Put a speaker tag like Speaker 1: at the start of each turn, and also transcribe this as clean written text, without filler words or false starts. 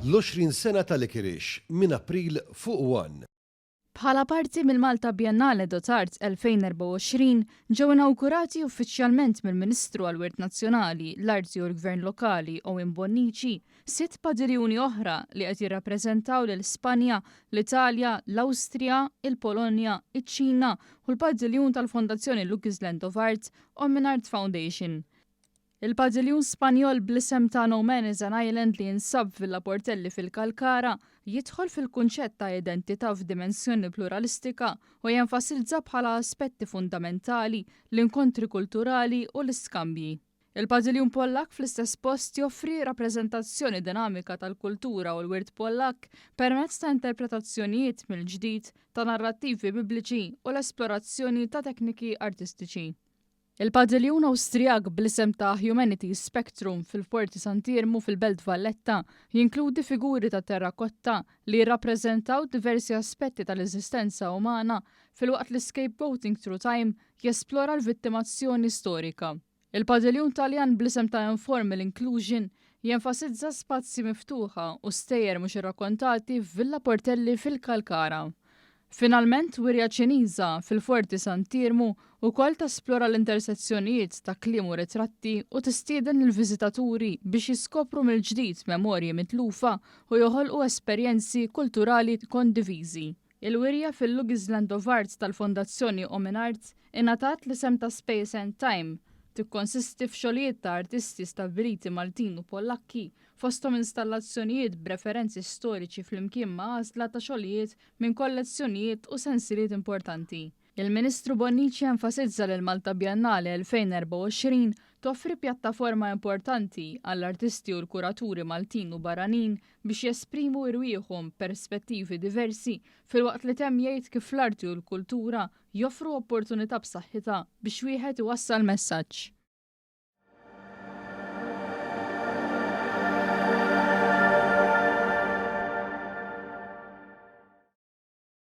Speaker 1: L-20 sena ta' Licorice minn April fuq One.
Speaker 2: Bħala parti mill-Malta Biennale dot Art 2024, ġew inawgurati uffiċjalment mill-Ministru għall-Wirt Nazzjonali, l-Arti u l-Gvern Lokali Owen Bonnici, sitt padiljuni oħra li qed jirrappreżentaw lil Spanja, l-Italja, l-Awstrija, il-Polonja, iċ-Ċina u l-padiljun tal-Fondazzjoni Lugisland of Art, Omenart Foundation. Il-padiljun Spanjol bl-isem ta' No Man is an Island li jinsab f'Villa Portelli fil-Kalkara jidħol fil-kunċett ta' identità f'dimensjoni pluralistika u jenfasizza bħala aspetti fundamentali l-inkontri kulturali u l-iskambji. Il-padiljun Pollakk fl-istess post joffri rappreżentazzjoni dinamika tal-kultura u l-wirt Pollakk permezz ta' interpretazzjonijiet mill-ġdid ta' narrattivi Bibliċi u l-esplorazzjoni ta' tekniki artistiċi. Il-padiljun Awstrijak bl-isem ta' Humanity Spectrum fil-Forti Sant'Iermu fil-Belt Valletta jinkludi figuri ta' terrakotta li jirrappreżentaw diversi aspetti tal-eżistenza umana filwaqt li Scapegoating Through Time jesplora l-vittimazzjoni storika. Il-padiljun Taljan bl-isem ta' Informal Inclusion jenfasizza spazji miftuħa u stejjer mhux irrakkontati f'Villa Portelli fil-Kalkara. Finalment, wirja Ċiniża fil-Forti Sant'Iermu wkoll tesplora l-intersezzjonijiet ta' kliem u ritratti u tistieden lill-viżitaturi biex jiskopru mill-ġdid memorji mitlufa u joħolqu esperjenzi kulturali kondiviżi. Il-wirja fil-Lugisland of Art tal-Fondazzjoni Omenart ingħatat l-isem ta' Space and Time. Tikkonsisti f'xogħlijiet ta' artisti stabbiliti Maltin u Pollakki, fosthom installazzjonijiet b'referenzi storiċi flimkien ma' għażla ta' xogħlijiet minn kollezzjonijiet u sensiliet importanti. Il-Ministru Bonnici enfasizza li l-Malta Biennale 2024 toffri pjattaforma importanti għall-artisti u l-kuraturi Maltin u barranin biex jesprimu irwieħhom b'perspettivi diversi filwaqt li temm jgħid kif l-arti u l-kultura joffru opportunità b'saħħitha biex wieħed iwassal messaġġ.